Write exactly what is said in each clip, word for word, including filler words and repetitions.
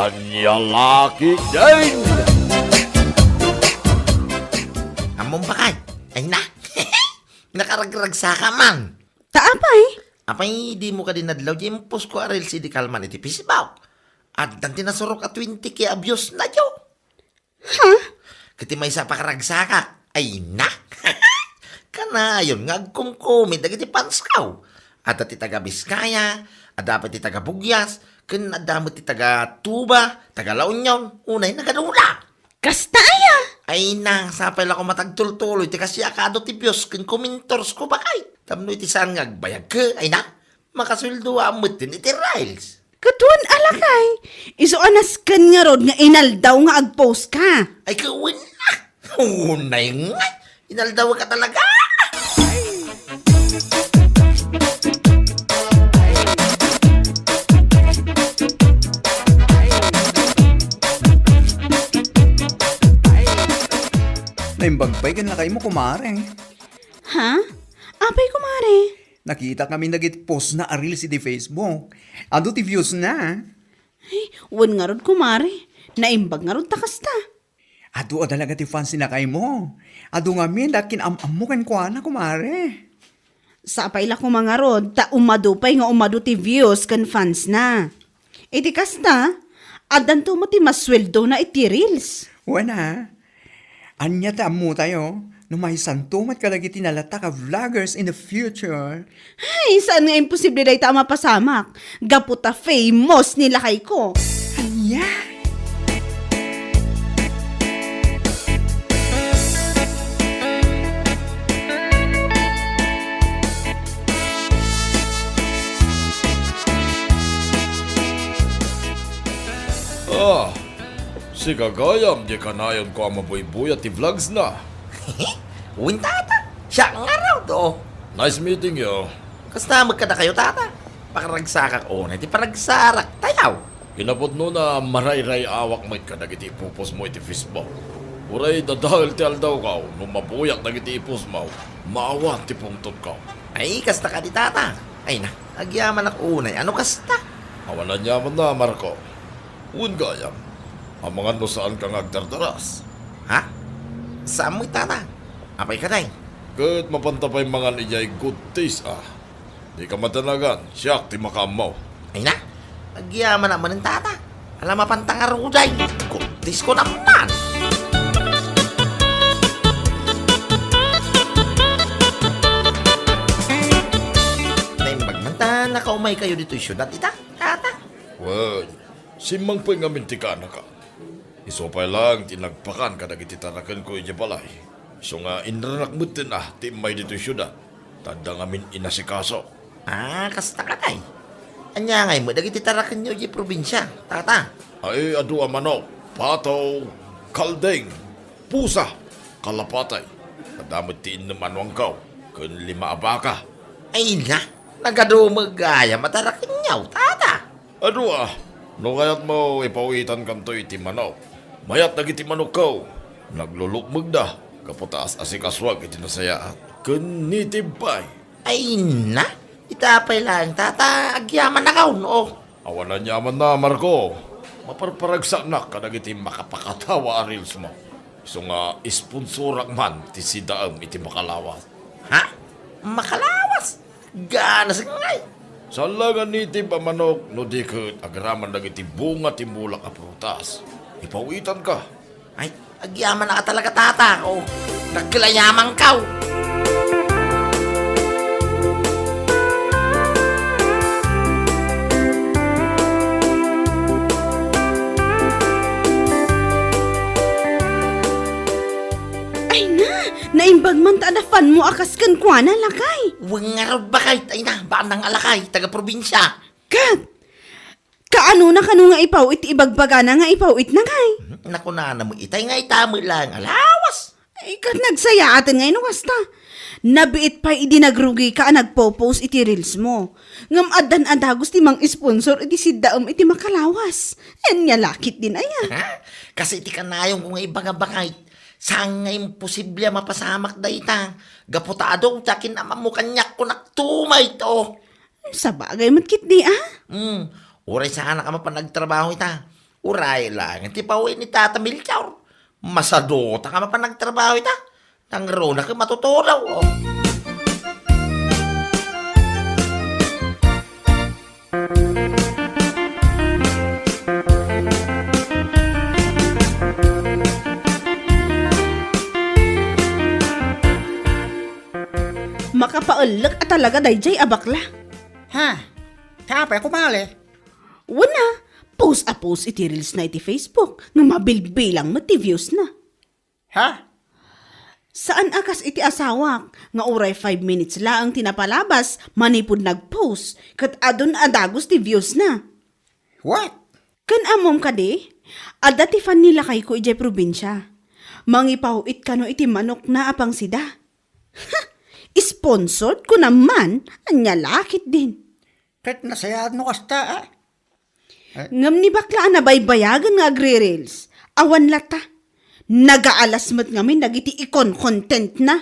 Ania la ketdin? Ammom, bakay. Ay na. Nakaragragsaka man. Ta apay? Apay, dimo kadi nadlaw diay impost ko a reels idi kalman iti Facebook. Addan ti nasurok a twenty K a views na, jo. Ha? Ket ti maysa a pakaragsakak, ay na! Kanayon nga agkumkumit dagiti fans ko. Adda ti taga Biskaya, adda pay ti taga Bugyas, ken adda met ti taga Tuba, taga La Union, unay nagadula. Kasta aya? Ay na, sapay la koma ta agtultuloy ti kasiak a adu ti views ken commenters ko, bakay. Tapno iti saan nga agbayag ke, ay na, makasueldoak metten iti reels. Ket wen a lakay, isu a nasken ngarud nga inaldaw nga agpost ka. Ay, ket wen a. Unay ngay, inaldaw ka talaga. Naimbag pay ken lakaymo, kumare. Ha? Apay, kumare? Nakitak ngamin dagiti post na a reels iti Facebook. Adu ti views na. Ay, wen ngarud, kumare. Naimbag ngarud ta kasta. Adu a talaga ti fans ni lakaymo. Adu ngamin da kin-am-ammo kenkuana, kumare. Sapay la koma ngarud, ta umadu pay nga umadu ti views ken fans na. Iti kasta, addanto met ti masueldona iti reels. Wen a, ania ti ammotayo no maysanto met kadagiti nalatak a vloggers in the future? Ay, saan nga imposible dayta a mapasamak? Gapu ta famous ni lakayko. Ania? Ah, sika gayam, di kanayonko a mabuybuyat ti vlogs na. Wen, tata, siak ngarud, o. Nice meeting you. Kasta met kadakayo, tata. Pakaragsakak unay ti paragsarak tayaw. Kinapudnona, marayray-awak met kadagiti ipupostmo iti Facebook. Uray dadael ti aldawko, no mabuyak dagiti ipostmo, maawan ti pungtotko. Ay, kasta kadi, tata. Ay na, agyamanak unay a no kasta. Awan aniamanna, Marco. Wen gayam, amangan no saanka nga agdardaras. Ha? Saan met, tata? Apay kadi? Ket mapanta pay mangan idiay Good Taste, a. Dika madanagan, siak ti makaammo. Ay na, agyamanak manen, tata. Ala, mapanta ngarud ay. Good Taste ko naman. Naimbag man ta nakaumaykayo ditoy siudad ita, tata. Wen, simmang pay ngamin ti kaanaka. Isu pay laeng ti nagpakan kadagiti tarakenko idiay balay. Isu nga inranak metten a ti immay ditoy siudad, ta adda ngamin inasikaso. Ah, kasta kadi. Ania ngay met dagiti tarakenyo idiay probinsia, tata? Ay, adu a manok, pato, kalding, pusa, kalapati. Adda met ti innem a nuangkaw, ken lima a baka. Ay na, nagadu met gayam a tarakenyo, tata. Adu a, no kayatmo, ipawitankanto iti manok. Mayat dagiti manokko, naglulukmegda, gapu ta as-asikasuak iti nasayaat. Ken native pay. Ay na, ita pay laeng, tata, agyamanak, o. Awan aniamanna, Marco. Maparparagsaknak kadagiti makapakatawa a reels mo. Isu nga isponsorak man ti sidaem iti makalawas. Ha? Makalawas? Ganas ngay. Saan la nga native a manok no di ket agraman dagiti bunga ti mulak a prutas. Ipawitanka. Ay, agyamanak talaga, tata. O, dakkel a yamankaw. Ay na, naimbag man ta adda fanmo a kas kenkuana, lakay. Wen ngarud, bakay, ay na, bannang a lakay, taga-probinsia. Ket, kaanona kano nga ipaw iti ibagbagana nga ipaw itna, ngay? Mhm, nakunana met itay nga ita met laeng a lawas. Ay, ket nagsayaaten ngay no kasta. Nabiit pay idi nagrugika a nagpo-post iti reels mo. Ngem addan a dagus ti mang-sponsor iti siddaem iti makalawas. Ania la ketdin aya? Ha? Kas iti kanayonko nga ibaga, bakay, saan nga imposible a mapasamak dayta. Gapu ta adu ti akin-am-ammo kaniak, kunak, tumay to. Sabagay met ketdi, a? Hmm, uray saanak a mapan agtrabaho ita. Uray laeng ti pawi ni Tata Melchor. Masaduta nga mapan nagtrabaho ita. Nangruna ket matutunaw, oh. Makapaellek a talaga daydiay a bakla. Ha? Apay, kumali? Wen a, post a post iti reels na iti Facebook, nga mabilbilang met ti views na. Ha? Saan a kas iti asawak, nga uray five minutes laeng ti napalabas, manipud nag-post, ket adun a dagus ti views na. What? Ken ammom kadi, adda ti fan ni lakayko idiay probinsia. Mangipaw-it kano iti manokna a pangsida. Ha! Sponsored ko naman, ania la ketdin. Ket nasayaat no kasta, ah. Ngem ni bakla a nabaybayagen nga agre-reels, awan latta. Nagaalas met ngamin dagiti ikon-content na.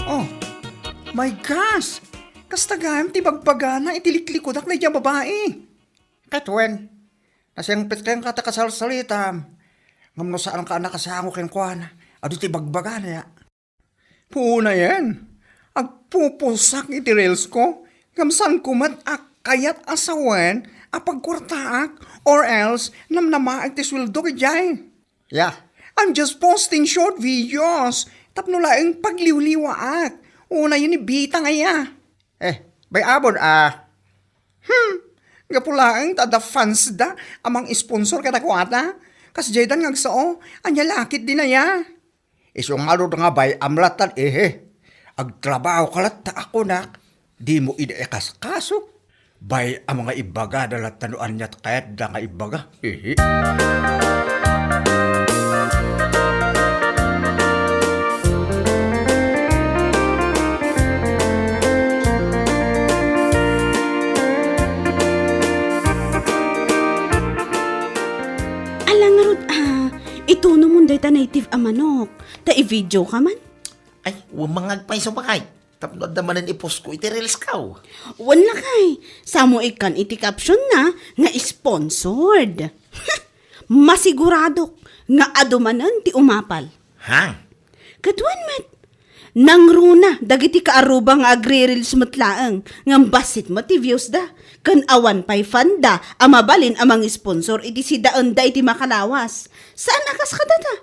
Oh, my gosh! Kasta gayam ti bagbagana iti liklikudak daydiay a babai. Ket wen, nasingpet kenka ta kasalsalitam. Ngem no saanka a nakasango kenkuana, adu ti bagbagana, ya. Puonayen, agpupusak iti reels ko, ngem saanko met a kayat a sawen a pagkuartaak, or else namnamaek ti sueldo idiay. Yeah. I'm just posting short videos tapno laeng pagliwliwaak. Unayen ni Bitang aya. Eh, bay-abon a. Hmm, gapu laeng ta adda fans da a mang-sponsor kadakuada. Kasdiay dan nga agsao, ania la ketdin aya. Isu ngarud nga bay-am lattan, ehe. Agtrabaho ka latta a kunak, dimo idi ikaskaso. Bay-am nga ibagada latta no ania ti kayatda nga ibaga. Ehe. Ala ngarud a, itunomon dayta native a manok, ta i-video ka man. Ay, wen mangagpayso, bakay. Tapno adda manen i-post ko iti reels ko. Wen lakay, samo ikkan iti caption na nga sponsored. Masiguradok nga adu manen ti umapal. Ha? Ket wen met, nangruna dagiti kaarruba nga agre-reels met laeng, ngem bassit met ti views da, ken awan pay fan da a mabalin a mangisponsor iti sidaenda iti makalawas. Saan a kas kadata?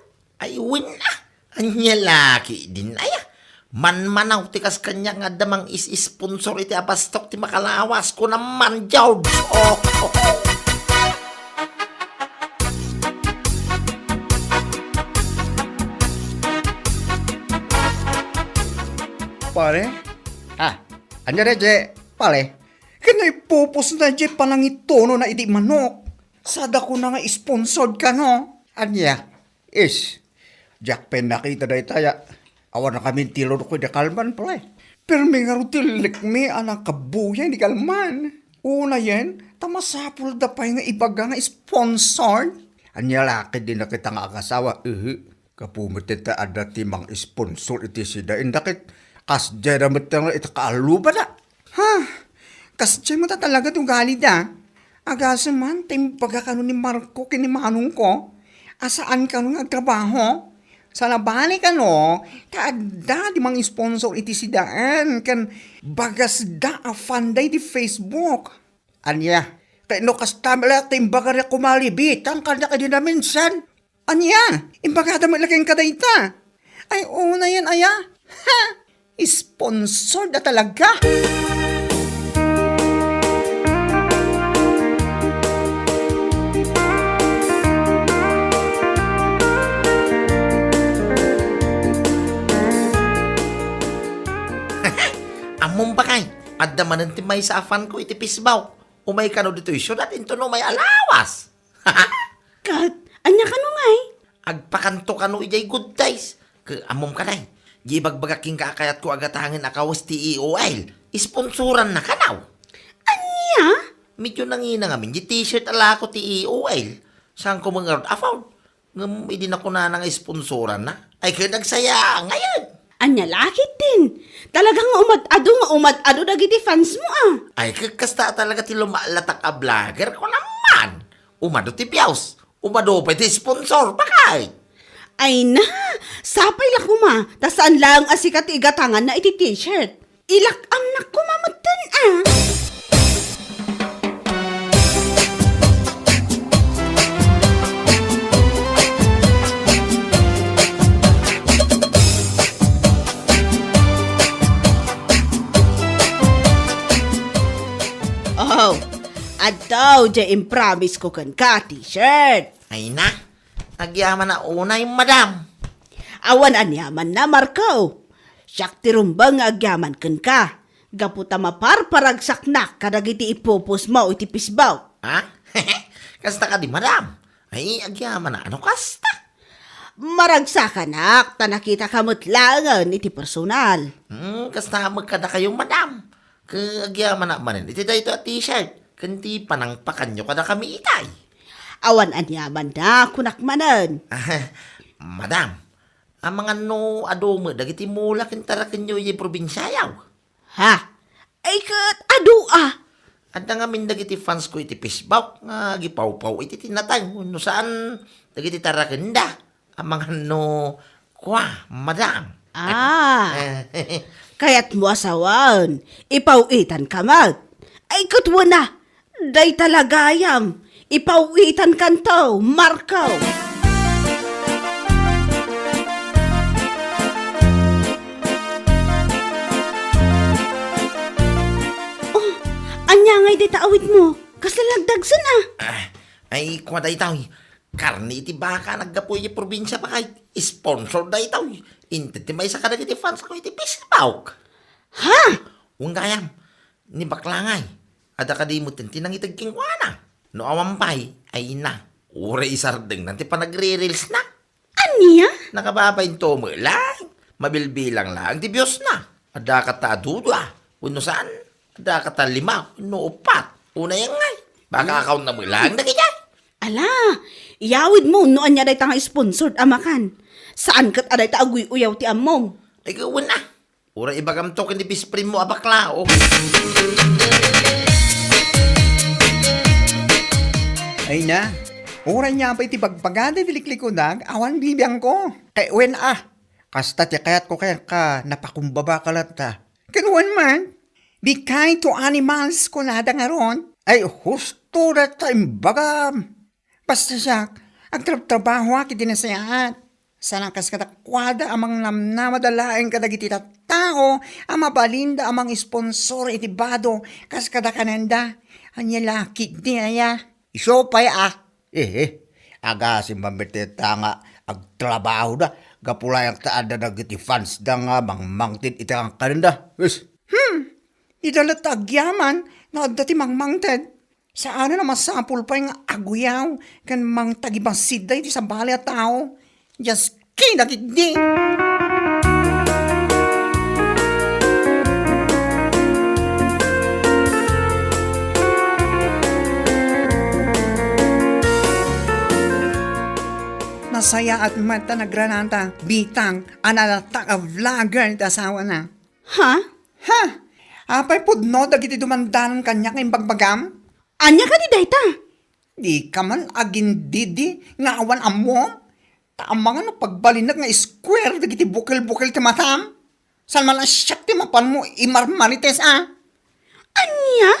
Ay, wen a. Ania la ketdin aya. Manmanaw ti kas kaniak nga adda mang-is-sponsor iti abastok ti makalawas. Kunam man, George. Oh. Pare? Ah, ania daydiay, pare? Ken no ipupos na diay panangituno na iti manok. Sada kuna nga sponsored kano. Ania? Is, diak pay nakita daytaya. Awan nakamintilod ko iti kalman, pare. Permi ngarud ti likmi a nakabuya ni kalman. Unayen, ta masapul da pay nga ibaga nga sponsored. Ania la ketdin dayta nga agasawa, ehe. Gapu met ta adda ti mang-sponsor iti sida, inda ket kasdiay da met nga iti kaarrubada. Ha? Kasdiay met a talaga ti ugalida. Agasem man ta imbaga kano ni Marco ken ni manongko a saan kano nga agtrabaho. Sa nabali kano, ta adda ti mang-sponsor iti sidaen ken bagasda a fan da iti Facebook. Ania? Ket no kasta met la ti imbagada, kumalibitan kaniak idi naminsan. Ania? Imbagada met la kenka dayta? Ay, unayen aya? Ha? Sponsored a talaga! Ammom, bakay, adda manen ti maysa a fan ko iti Facebook. Umay kano ditoy siudad inton umay a lawas. Ket, ania kano ngay? Agpakanto kano idiay Good Taste. Ket ammom kadi, di ibagbagak kenka a kayatko a gatangen a kawes ti E O L. Sponsoranna kano. Ania? Medyo nangina ngamin di t-shirt a lako ti E O L. Saan ko man ngarud afford? Ngem idi nakunana nga sponsoranna, ay ket agsaya ngayen. Ania la ketdin? Talaga nga umad-adu nga umad-adu dagiti fans mo, ah. Ay ket kasta talaga ti lumallatak a vlogger ko naman. Umadu ti views, umadu pay ti sponsor, bakay. Ay na, sapay la koma, ta saan laeng a sika ti igatanganna iti t-shirt. Ilak-amnak koma metten, ah. Oh, adtoy diay impromise ko kenka, t-shirt. Ay na, agyaman a unay, madam. Awan aniamanna, Marco. Siak ti rumbeng nga agyaman kenka, gapu ta maparparagsaknak kadagiti ipupos mo iti Facebook. Ha? Kasta kadi, madam? Ay, agyaman a, ano kasta? Maragsakanak, ta nakitaka met laengen iti personal. Hmm, kasta met kadakayo, madam. Ket agyaman a manen iti daytoy a t-shirt, ken ti panangpakanyo kadakami itay. Awan aniamanna, kunak manen. Madam, amangan no adu met dagiti mula ken tarakenyo idiay probinsiayo? Ha? Ay ket adu a! Adda ngamin dagiti fans ko iti Facebook nga agipawpaw iti tinatay wenno saan dagiti tarakenda. Amangan no kua, madam. Ah, kayatmo a sawen, ipaw-itanka met. Ay, ket wen a, dayta la gayam, ipaw-itankanto, Marco. Oh, ania ngay dayta awitmo? Kasla lagdagsen a? Ah, ay, kua daytoy. Karne iti baka naggapu iti probinsia, bakay. Sponsor daytoy. Inted ti maysa kadagiti fans ko iti Facebook. Ha? Wen gayam, ni bakla ngay, adda kadi metten ti nangiteg kenkuana. No awan pay, ay na, uray isardengnan ti panagre-reels na. Ania? Nakababain to met laeng. Mabilbilang laeng ti views na. Adda kata a dua, wenno saan? Adda kata lima, wenno uppat. Unayen ngay. Baka account na met laeng dagiti. Ala, iyawidmo no ania dayta nga sponsored a makan. Saan ket a dayta aguy-uyaw ti ammom. Ay, gawen a. Uray ibagamto ken ni best friend mo a bakla, oh. Ay na, uray nia pay ti bagbagada iti liklikunak, awan bibiangko. Kay wen a, kasta ti kayatko kenka, napakumbabaka latta. Ken wen man, be kind to animals, kunada ngarud. Ay, husto dayta imbagam. Basta siak, agtrabtrabahoak iti nasayaat. Saan a kas kadakuada a mangnamnamada laeng kadagiti tattao a mabalinda a mangsponsor iti bado kas kada kanenda. Ania la ketdi aya? Isu pay a. Eh, eh. Agasem man met dayta nga agtrabahoda gapu laeng ta adda dagiti fansda nga mangmangted iti kankanenda. Wes. Hmm. Dida latta agyaman no adda ti mangmangted. Saanen a masapul pay nga aguyaw ken mangtagibassit daydi sabali a tao. Dios, kinakitdi! Nasayaat met ta nagranata, bitang, a nalatak a vlogger ti asawana. Ha? Ha? Apay pudno dagiti dumandanan kaniak nga imbagbagam? Ania kadi dayta? Dika man agindidi nga awan ammom? Ta amangan no pagbalinnak nga square dagiti bukel-bukel ti matam? Saan man a siak ti mapanmo imarmarites a? Ania?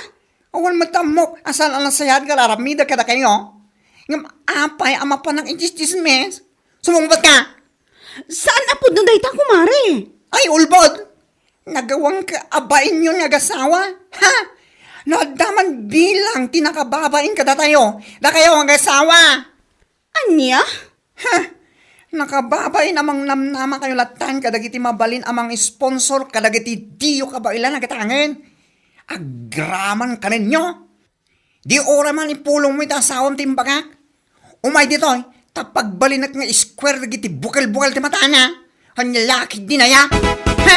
Awan met ammok a saan a nasayaat nga aramidek kadakayo. Ngem apay a mapanak iti tsismis? Sumungbatka! Saan a pudno dayta, kumare? Ay, ulbod! Nagawanka a bainyon nga agasawa? Ha? No adda man bilang ti nakababain kadatayo, dakayo nga agasawa! Ania? Ha? Nakababain a mangnamnamakayo latta kadagiti mabalin a mang-sponsor kadagiti diyo kabaelan a gatangen. Agraman kanenyo! Di uray man ipulongmo iti asawam ti imbagak. Umay ditoy, ta pagbalinnak nga square dagiti bukel-bukel ti matana. Ania la ketdi aya? Ha?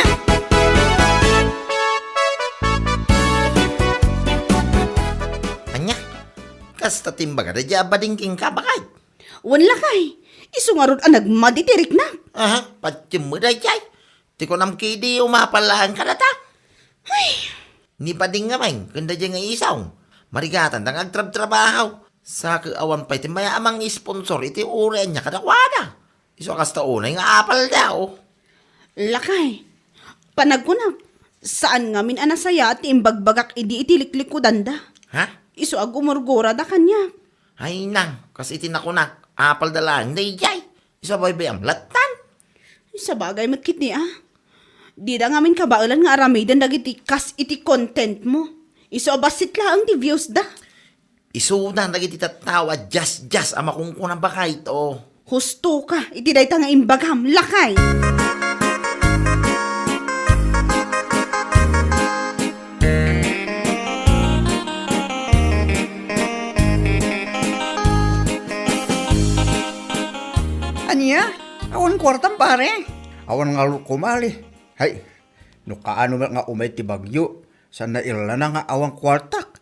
Kasta timbagada diay a bading kenka, baket. Wen, lakay, isu ngarud a nagmadi ti riknak. Aha, patiem met daydiay. Ti kunam ketdi, umapal laeng kadata. Ay! Ni bading ngamin, ken daydiay nga isawna. Marigatanda nga agtrabtrabaho. Sa ket awan pay ti maya a mangisponsor iti uray ania kadakuada. Isu a kasta unay nga apalda, o. Lakay, panagkunak, saan ngamin a nasayaat ti imbagbagak idi iti liklikudanda. Ha? Isu a gumurgurada kaniak. Ay nang, kas iti nakunak, apalda laeng daydiay. Isu a baybay-am lattan. Sabagay met ketdi, a. Dida ngamin kabaelan nga aramiden dagiti kas iti content mo. Isu a bassit laeng ti views da. Isuda dagiti tattao a diasdias a makunkuna, baket, o. Husto ka iti dayta nga imbagam, lakay! Ania? Awan kuartam, pare? Awan ngarud, kumare. Hay, no kaano met nga umay ti bagyo, saan nairlana nga awan kuartak?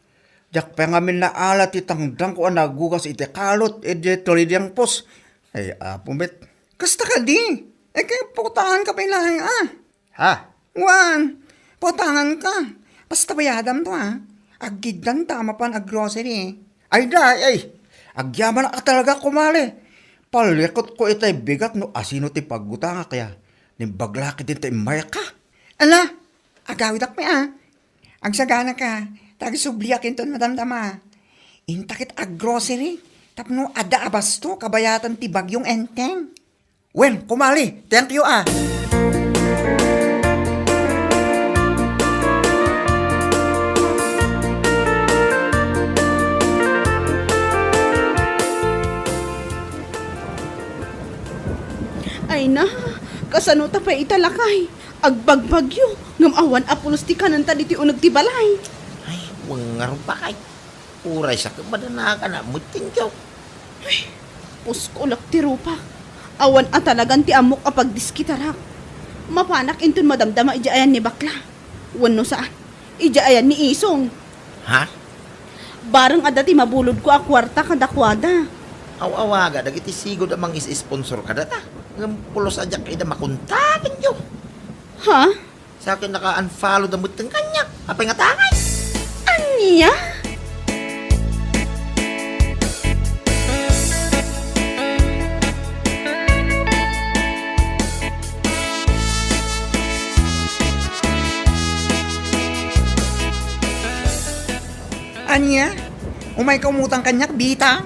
Diak pay ngamin naala ti tangdangko a nagugas iti kalot idiay Tolidiangpos. Ay, Apo met. Kasta kadi? Ay, kay pautanganka pay laeng, a. Ha? Wen, pautanganka. Basta bayadamto, a. Aggiddanta a mapan aggrocery. Ay, da, ay. Agyamanak a talaga, kumare. Palikutko itay bigat no asino ti paggutangak, ya. Naimbag la ketdin ta immayka. Ala, agawidak pay, a. Agsaganaka, ta agsubliak inton madamdama. Inta ket aggrocery, tapno adda a basto kabayatan ti bagyong Enteng. Wen, kumare, thank you, a. Ay na, kasano ta pay ita, lakay? Agbagbagyo, ngem awan a pulos ti kanenta ditoy uneg ti balay. Ay, wen ngarud, baket. Uray sa ket madanagan a met ti inggawko. Ay, puskolak ti rupak. Awan a talagan ti ammok a pagdiskitarak. Mapanak inton madamdama idiay ayan ni bakla. Wenno saan, idiay ayan ni isong. Ha? Bareng adda ti mabulodko a kuarta kadakuada. Aw-awaga dagiti sigud a mangis-sponsor kadata. Ngem pulos a diak ida makontakenyo. Ha? Sa ket naka-unfollow da metten kaniak. Apay nga tangay? Ania? Ania? Umayka umutang kaniak, Bita?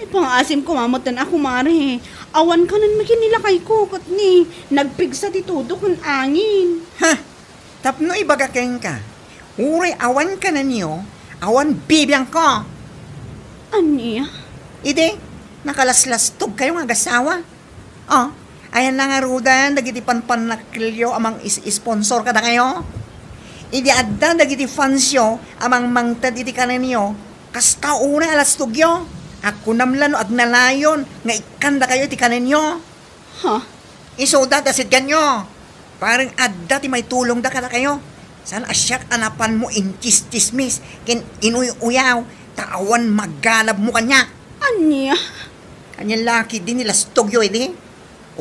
Ipangaasim koma metten a, kumare. Awan kanen met ken ni lakayko, ket ni nagpigsa ti tudo ken angin. Ha! Tapno ibaga kenka, uray awan kanenyo, awan bibiangko. Ania? Idi, nakalaslastogkayo nga agasawa. O, ayanna ngaruden dagiti panpannakkelyo a mangis-sponsor kadakayo? Idi adda dagiti fansyo a mangmangted iti kanenyo, kasta unay a lastogyo. Agkunam la no agnanayon nga ikkandakayo iti kanenyo. Ha? Isuda ta sitganyo. Bareng adda ti maitulongda kadakayo. Saan a siak a napanmo intsistsismis ken inuy-uyaw ta awan magalabmo kaniak. Ania? Ania la ketdi ni lastogyo idi?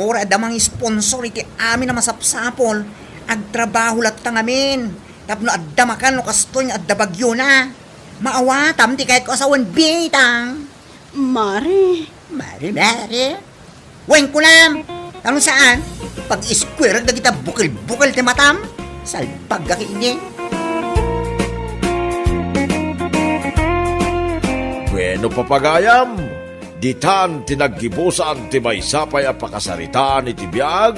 Uray adda mangisponsor iti amin a masapsapul, agtrabaho latta ngamin tapno adda makan no kastoy nga adda bagyona. Maawatam ti kayatko a sawen, Bitang. Mare. Mare, mare. Wen kunam, ta no saan, pag-iskuerek dagita bukel-bukel ti matam, salbag a ketdi. Bueno, papagayam, ditan ti naggibusan ti maysa pay a pakasaritaan iti biag,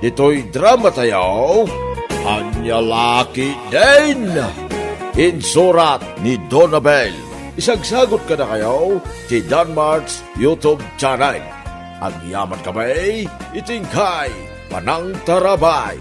ditoy dramatayo, Ania La Ketdin. Insurat ni Donabel. Isagsagot kadakayo ti Danmart's YouTube channel. Agyaman kami iti inkay panangtarabay.